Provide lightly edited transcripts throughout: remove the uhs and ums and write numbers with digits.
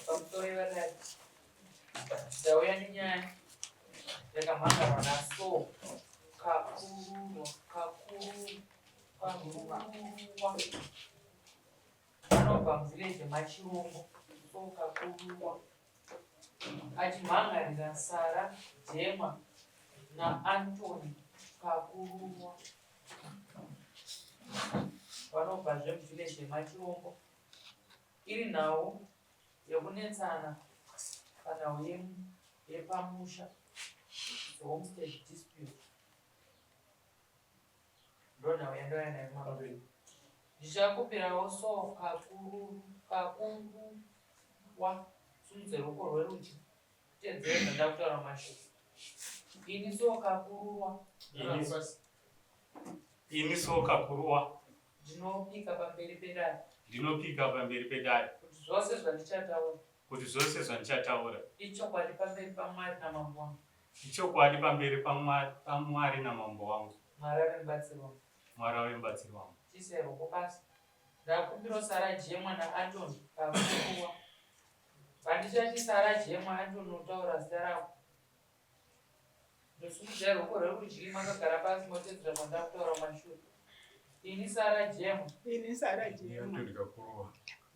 Pamusoro yevadare, ndauya nenyaya yakamhangarwa naso kakururwa kakuru kakuruwa anobva muvillage maChirombo so kakuruwa achimhangarira Sara Jemwa naAntony Kakuruwa vanobvazve muvillage yemaChirombo iri nhau yekunetsana panhau yepamusha, homestead dispute. Ndonhau yandauya nayo mama. Ndichakumbirawo so kakuru kakuruwa sumudze ruoko rwerudyi tedzere zvandakutaura mashoko. Ini so kakuruwa. Ini so kakuruwa. Ndinopika pamberi pedare. Ndinopika pamberi pedare. Kuti zvose zvandichataura. Kuti zvose zvandichataura. Ichokwadi pamberi paMwari namambo wangu. Ichokwadi pamberi paMwari namambo wangu. Mwari ave mubatsiri wangu. Mwari ave mubatsiri wangu. Chiisai ruoko pasi. Ndakumbiro Sara Jemwa naAntony pakuwa. Pandichati Sara Jemwa Antony otaura zita rako. Ndosumudzai ruoko rwerudyi makagara pasi motedzera zvandakutaura kumashure. Ini Sara Jemwa. Ini Sara Jemwa.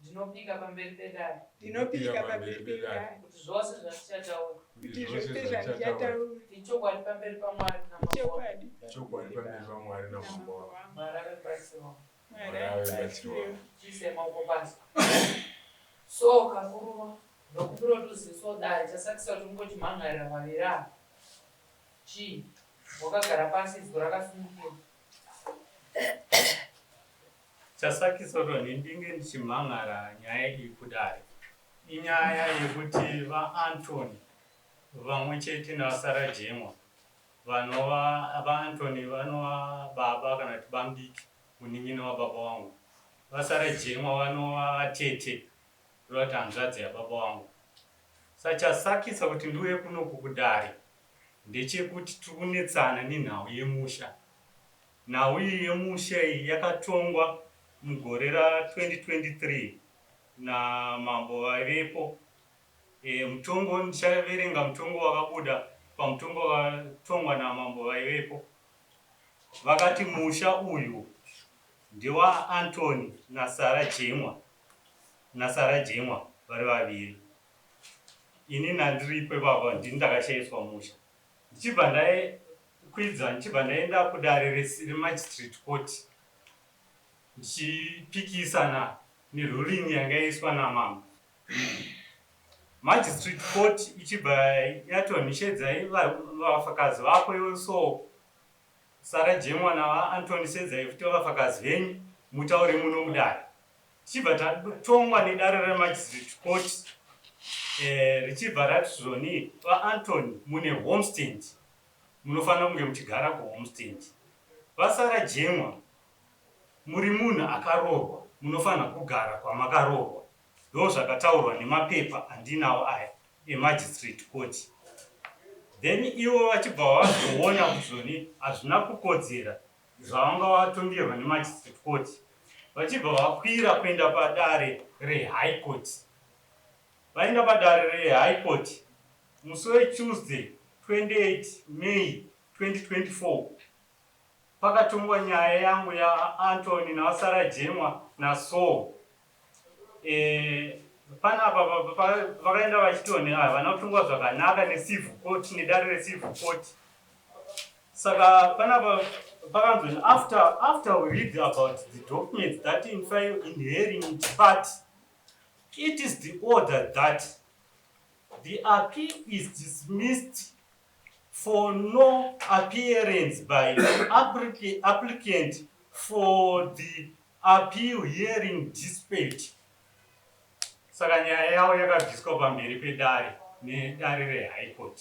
Ndinopika pamberi pedare. Ndinopika pamberi pedare. Kuti zvose zvandichataura. Kuti zvose zvandichataura. Ichokwadi pamberi paMwari namambo. Ichokwadi. Ichokwadi pamberi paMwari namambo wangu. Mwari ave mubatsiri wangu. Mwari ave mubatsiri wangu. Chiisai maoko pasi. So kakuruwa ndokumbira kuti uzivisewo dare chasakisa kuti ungochimhan'arira vaviri ava chii wakagara pasi izwi rakasimukira. Chasakisa kuti ndinge ndichimhan'ara nyaya iyi kudare inyaya yekuti VaAntony vamwe chete naVaSarah Jemwa vanova VaAntony vanova baba kana kuti bamdiki munin'ina wababa vangu. VaSarah Jemwa vanova vatete kureva kuti hanzvadzi yababa vangu. Saka chasakisa kuti ndiuye kunoku kudare ndechekuti tiri kunetsana nenhau yemusha. Nhau iyi yemusha iyi yakatongwa mugore ra 2023 namambo vaivepo. E, mutongo ndichaverenga mutongo wakabuda pamutongo wakatongwa namambo vaivepo. Vakati musha uyu ndewaAntony naSara Jemwa naSara Jemwa vari vaviri. Ini nandiripo ipapa ndini ndakashaiswa musha. Ndichibva ndakwidza ndichibva ndaenda kudare remagistrate court ndichipikisana neruling yanga yaiswa namambo. Magistrate court ichibva yatonishedzai vafakazi vako iwe so Sara Jemwa naVaAntony Sedzai futi vafakazi venyu mutaure muno mudare. Tichibva tatongwa nedare remagistrate court eh, richibva rati zvoni VaAntony mune homestead munofanira kunge muchigara kuhomestead. VaSara Jemwa muri munhu akaroorwa munofanira kugara kwamakaroorwa. Ndozvakataurwa nemapepa andinawo aya emagistrate court. Then ivo vachibva vazoona kuti zvoni hazvina kukodzera zvavanga vatongerwa nemagistrate court vachibva vakwira kuenda padare rehigh court. Vaenda padare rehigh court musi weTuesday 28 May 2024 pakatongwa nyaya yangu yaAntony naVaSarah Jemwa naSaul. E, panapa vakaenda vachiti havana kutongwa zvakanaka necivil court nedare recivil court. Saka panapa pakanzi after we read about the documents that in file inhering part it is the order that the appeal is dismissed for no appearance by applicant for the appeal hearing dispute. Saka nyaya yavo yakabviswa pamberi pedare nedare rehigh court.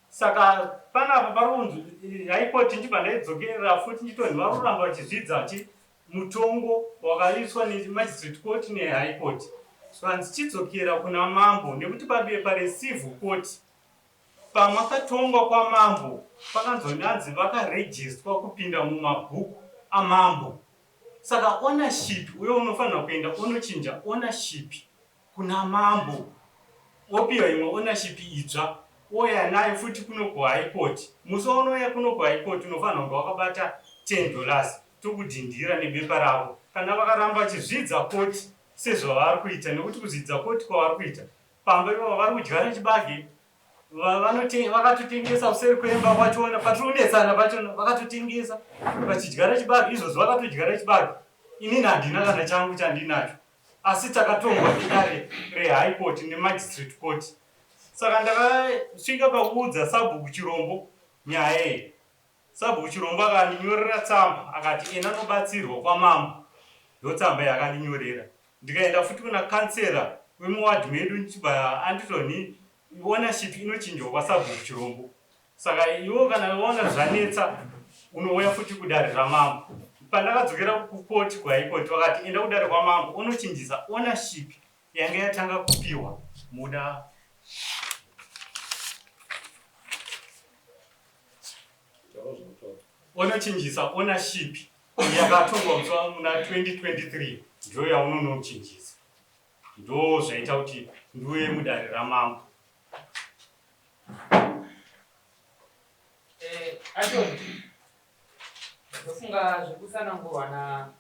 Saka panapa pari kunzi high court ndibva ndaidzokerera futi nditonzi vari kuramba vachizvidza chi mutongo wakaiswa nemagistrate court nehigh court. Saka ndichidzokera kuna mambo nekuti pabepa recivil court pamakatongwa kwamambo pakanzonanzi vakarejistwa kupinda mumabhuku amambo. Saka ownership uyo unofanira kuenda onochinja ownership kuna mambo opiwa imwe ownership itsva ouya nayo futi kuno kuhigh court. Musi waunouya kuno kuhigh court unofanira kunge wakabata 10 dollars tokudhindira nebepa rako. Kana vakaramba vachizvidza koti sezvavari kuita, nekuti kuzvidza koti kwavari kuita pamba ipapa vari kudyara chibage, vakatotengesa kuseri kwemba kwachona patiri kunetsana pachona vakatotengesa vachidyara chibage izvozvo vakatodyara chibage. Inini handina kana changu chandinacho, asi takatongwa nedare rehigh court nemagistrate court. Saka ndakasvika pakuudza sabhuku Chirombo nyaya iyi. Sabhuku Chirombo akandinyorera tsamba akati enda nobatsirwa kwamambo. Ndotsamba yaakandinyorera. Ndikaenda futi kuna kansera wemuwadhi medu ndichibva anditoni ownership inochinjwa kwasabhuku Chirombo. Saka iwo kana waona zvanetsa unouya futi kudare ramambo. Pandakadzokera kukoti kuhaikoti vakati enda kudare kwamambo unochinjisa ownership yange yatanga kupiwa muda. Onochinjisa ownership yakatongwa musi muna 2023 ndiyo yaunonochinjisa. Ndo zvaita kuti ndiuye mudare ramambo. Ashon, ndofunga zvekutsanangurwa na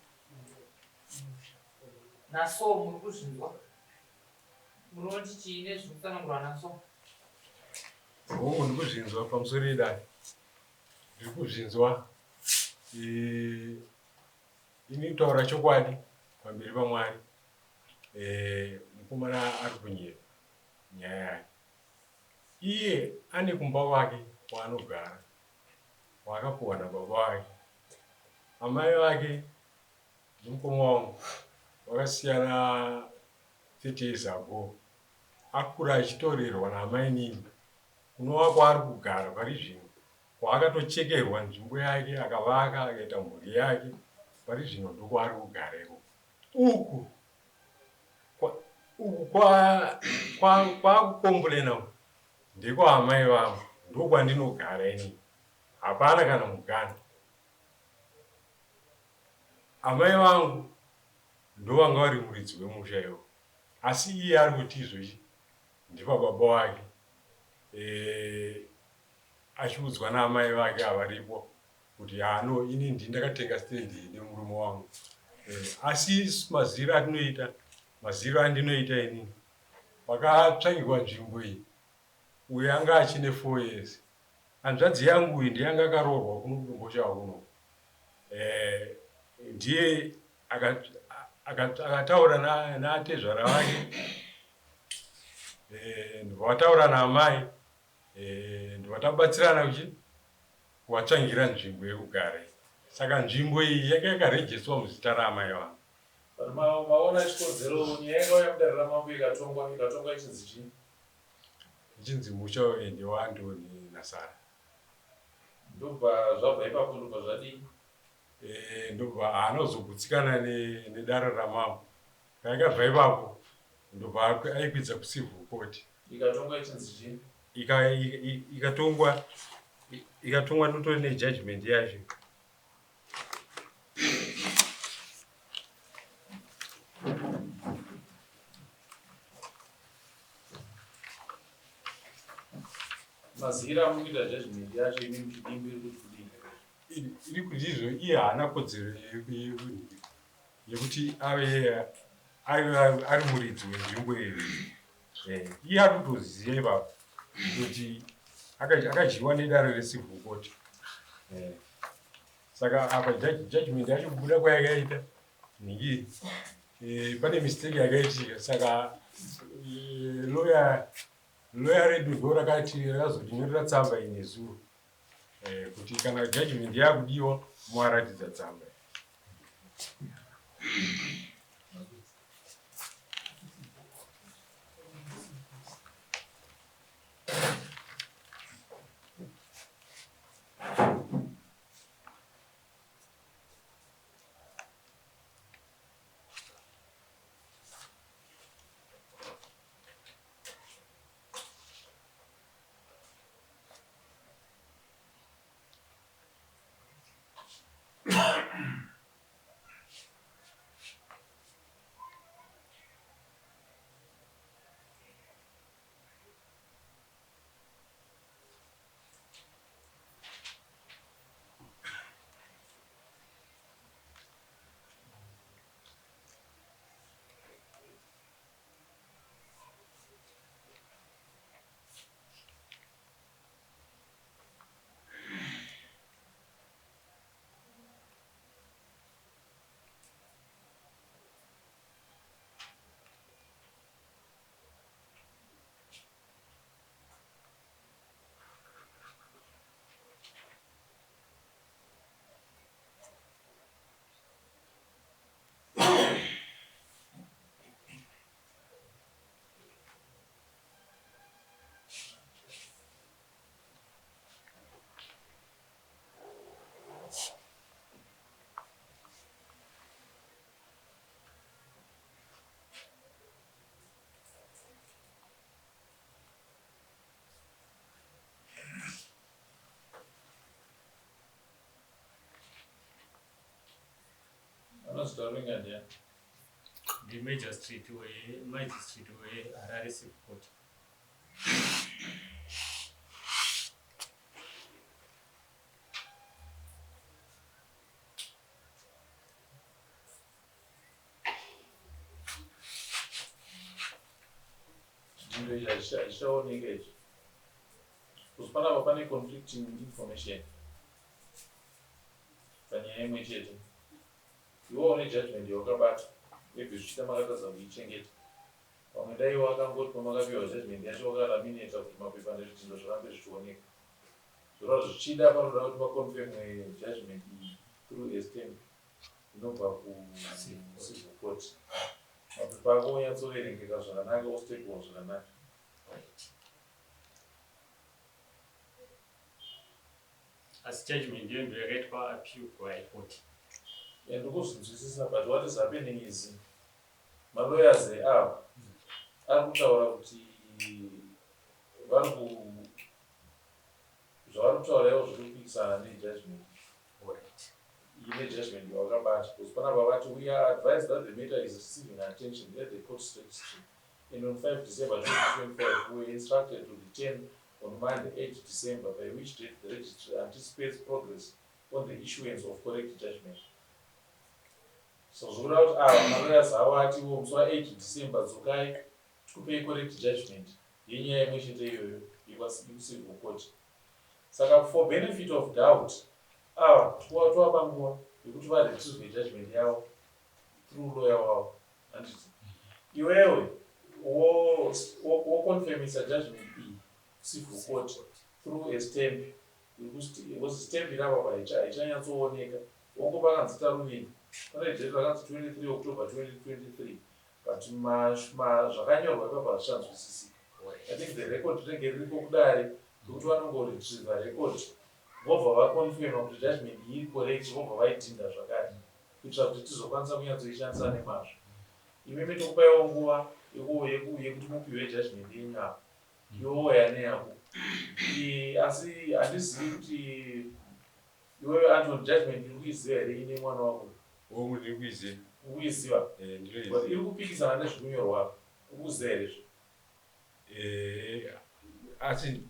naso muri kuzvinzwa. Munoti chii nezvekutsanangurwa naso? Hongu, ndikuzvinzwa pamusoro yedare. Ndiri kuzvinzwa. Ini kutaura chokwadi pamberi paMwari. Mukomana ari kunyeba nyaya yake. Iye ane kumba kwake kwaanogara kwaakapuwa nababa vake. Amai vake nemukoma wangu vakasiyana 30 years ago. Akura achitorerwa naamainini kunova kwaari kugara pari zvino kwaakatochekerwa nzvimbo yake akavaka akaita mhuri yake pari zvino ndokwaari kugara ikoko. Uku uku kwakukomburena uku ndekwaamai vangu ndokwandinogara ini hapana kana mugano. Amai vangu ndovanga vari muridzi wemusha iwo asi iye ari kuti izvozvi ndipababa wake achiudzwa naamai vake avaripo kuti ano ini ndini ndakatenga stand iyi nemurume wangu asi maziro atinoita maziro andinoita inini pakatsvangirwa nzvimbo iyi uyu anga achine 4 years hanzvadzi yangu uyu ndiye anga akaroorwa kuno kuDomboshawa kuno ndiye akataura naatezvara vake ndobva vataura naamai ndobva tabatsirana kuchi kuvatsvangira nzvimbo yekugara iyi. Saka nzvimbo iyi yanga yakarejeswa muzita raamai vangu. But maona chikonzero nyaya yakauya mudare ramambo ikatongwa ikatongwa ichinzi chii? Ichinzi musha uyu ndewaAntony naSara. Ndobva zvabva ipapo ndobva zvadii? Ndobva haana kuzogutsikana nedare ramambo. Paakabva ipapo ndobva aikwidza kucivil court. Ikatongwa ichinzi chii? Ikatongwa ndotori nejudgment yacho. Mazira amukuita judgment yacho imi muchidimbu iri kuti kudii? Iri kuti izvo iye haana kodzero yekuti ave ari muridzi wenzvimbo iyo. Iye ari kutoziva ipapo kuti akadyiwa nedare recivil court. Saka apa judgment yacho kubuda kwayakaita nhingi pane mistake yakaitika. Saka lawyer redu ndo rakati rakazotinyorera tsamba iyi nezuro kuti kana judgment yakudiwa moaratidza tsamba. Anonzi Taruvinga ndiani? Ndi magistrate weHarare Civil Court. Chidindo ichi hachichaoneka ichi. Because panapa pane conflicting information panyaya imwe chete. Iwe une judgment yawakabata, maybe zvichida makatadza kuichengeta. Pamwe dai wakangoti pamakapiwa judgment yacho wakalaminata kuti mapepa nezvidhindo zvirambe zvichioneka. Zvoreva zvichida panoda kuti paconfirmwe judgment iyi through a stamp inobva kucivil court. Mapepa ako onyatsoverengeka zvakanaka, ostepwa zvakanaka. Asi judgment iyo ndo yakaitwa appeal kuHigh Court. And kuzvinzwisisa, but what is happening is malawyers ava ari kutaura kuti vari ku zvavari kutaura ivo zviri kupikisana nejudgment ine judgment yawakabata, because panapa vati, "We are advised that the matter is receiving attention at the court registry and on 5 December 2025 we were instructed to return on Monday 8 December, by which date the registry anticipates progress on the issuance of correct judgment." So zvokuda kuti ava malawyers avo atiwo musi wa8 December dzokai tikupei correct judgment yenyaya imwe chete iyoyo yekucivil court. Saka for benefit of doubt, ava tovapa nguva yekuti varetrieve judgment yavo through lawyer wavo, handiti? Iwewe woconfirmisa judgment iyi civil court through a stamp, because stamp irapa haichanyatsooneka. Wongo pakanzi Taruvinga, pane date rakanzi 23 October 2023, but zvakanyorwa ipapo hazvichanzwisisika. I think the record rinenge ririko kudare, nekuti vanongoretrieva record, vobva vaconfirma kuti judgment iyi iri correct, vobva vaidhinda zvakare kuitira kuti tizokwanisa kunyatsoishandisa nemazvo. Imimi tokupaiwo nguva yekuti mupiwe judgment yenyu apa, iwoya neyako. Asi handizivi kuti iwewe Anton judgment iri kuiziva here ine mwana wako? Hongu, ndiri kuiziva. Uri kuiziva? Eh, But ndinoiziva. iri kupikisana nezvikunyorwa apa, uri kuziva here izvo? Asi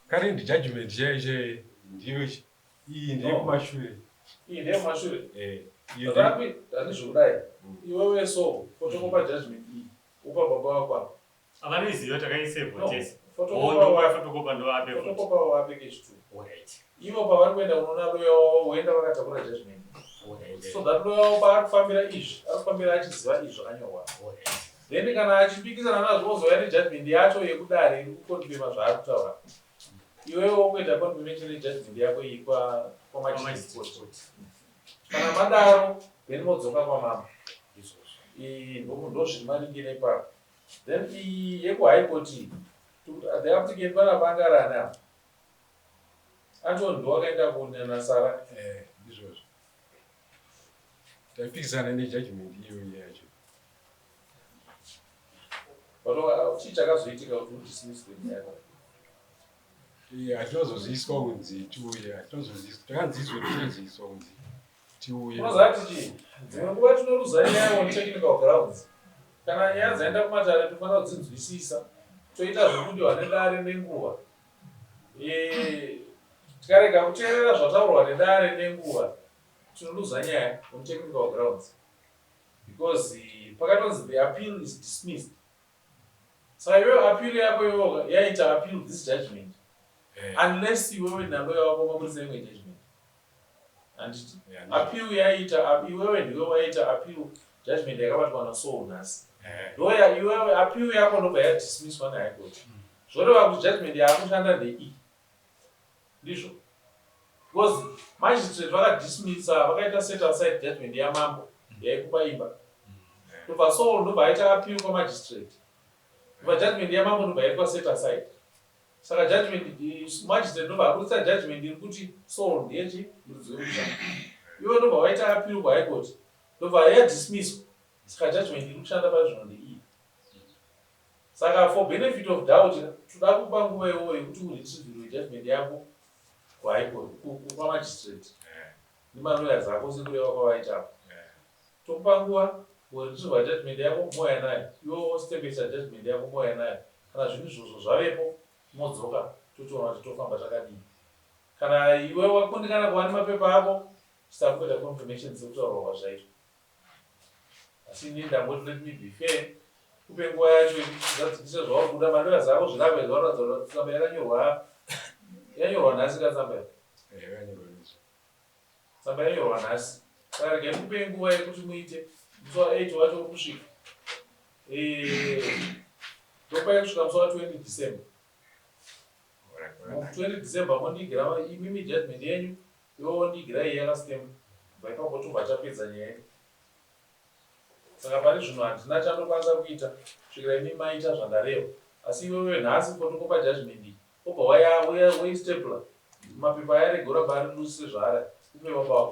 current judgment chaiyo chaiyo ndiyo iyi ndeyekumashure. Iyi ndeyemumashure. Iyo Rapi handizvokudai, iwewe so photocopy judgment iyi, upa baba wako apa. Avanoiziva, takaisevha No, tese. photocopy. Ndokuvafotokopa ndovape futi. Photocopy wape kechitu. Ivo pavari kuenda kunoona lawyer wavo, voenda vakatakura judgment, so that lawyer wavo paari kufambira izvi, ari kufambira achiziva izvi zvakanyorwa. Then kana achipikisana nazvo, ozouya nejudgment yacho yekudare iri kuconfirma zvaari kutaura. Iwewe wokuita confirmation yejudgment yako iyi kwamagistrate court. Kana madaro, then modzoka kwamambo. Iyi ndozviri maringe ipapo. Then iyi yekuhigh court iyi, the applicant panapa angarani apa? Anton ndowakaenda kunanasara. Ndizvozvo, taipikisana nejudgment iyoyo yacho. But chii chakazoitika kuti udismisswe nyaya yako? Hatinozoziyiswa kunzi tiuye, hatinozoziyiswa, takanziswa, tichaziyiswa kunzi tiuye. Unoziva kuti chii, dzimwe nguva tinoruza nyaya on technical grounds. Kana nyaya dzaenda kumatare, tofanira kudzinzwisisa, toita zvekudiwa nedare nenguva. Tikarega kuteerera zvataurwa nedare nenguva, tinoluza nyaya on technical grounds, because pakatonzi the appeal is dismissed. Saka iwewe appeal yako iyoga yaita appeal this judgment, unless iwewe nalawyer wako maburitsa imwe judgment, handiti? Yeah, ndizvo. Appeal yaita iwewe, ndiwe waita appeal judgment yakabatwa naSoul nhasi. Ndoya iwewe appeal yako ndobva yadismisswa nehigh court. Zvoreva kuti judgment yaakushanda ndeiyi, ndizvo? Because magistrate vakadismissa, vakaita set aside judgment yamambo yaikupa imba. Ndobva Soul ndobva aita appeal kwamagistrate, ndobva judgment yamambo ndobva yaitwa set aside. Saka judgment, magistrate ndobva aburitsa judgment iri kuti Soul ndiyechi muridzi wemusha. Iwe ndobva waita appeal kuhigh court, ndobva yadismisswa. Saka judgment iri kushanda pazvino ndeiyi. Saka for benefit of doubt, toda kupa nguva iwoyo yekuti uretrievirwe judgment yako kuhigh court, kwamagistrate, nemalawyers ako sekureva kwavaita apo. Tokupa nguva woretriever judgment yako mouya nayo, iwe wostepesa judgment yako mouya nayo. Kana zvinhu izvozvo zvavepo modzoka tochiona kuti tofamba takadii. Kana iwe wakundikana kuva nemapepa ako, chisakuita confirmation sekutaurwa kwazvaitwa. Asi ini ndangoti let me be fair, kupe nguva yacho yekuzadzikisa zvauri kuda. Malawyers ako zviramba izvi vanoratidza kuti tsamba yakanyorwa yanyorwa nhasi ka tsamba iyi. Yakanyorwa nhasi. Tsamba yanyorwa nhasi. Saka regai ndikupe nguva yekuti muite musi wa 8 wacho uri kusvika. Ndopai kusvika musi wa 20 December. Mu 20 December mondigira imimi judgment yenyu, iwe wondigira iyi yakastemba. Kubva ipapo tobva tapedza nyaya yedu. Saka pari zvino handina chandokwanisa kuita kusvikira imi maita zvandareva. Asi iwewe nhasi photocopy judgment iyi wobva woistapler mapepa aya arege kuramba ari loose sezvaari upe baba vako.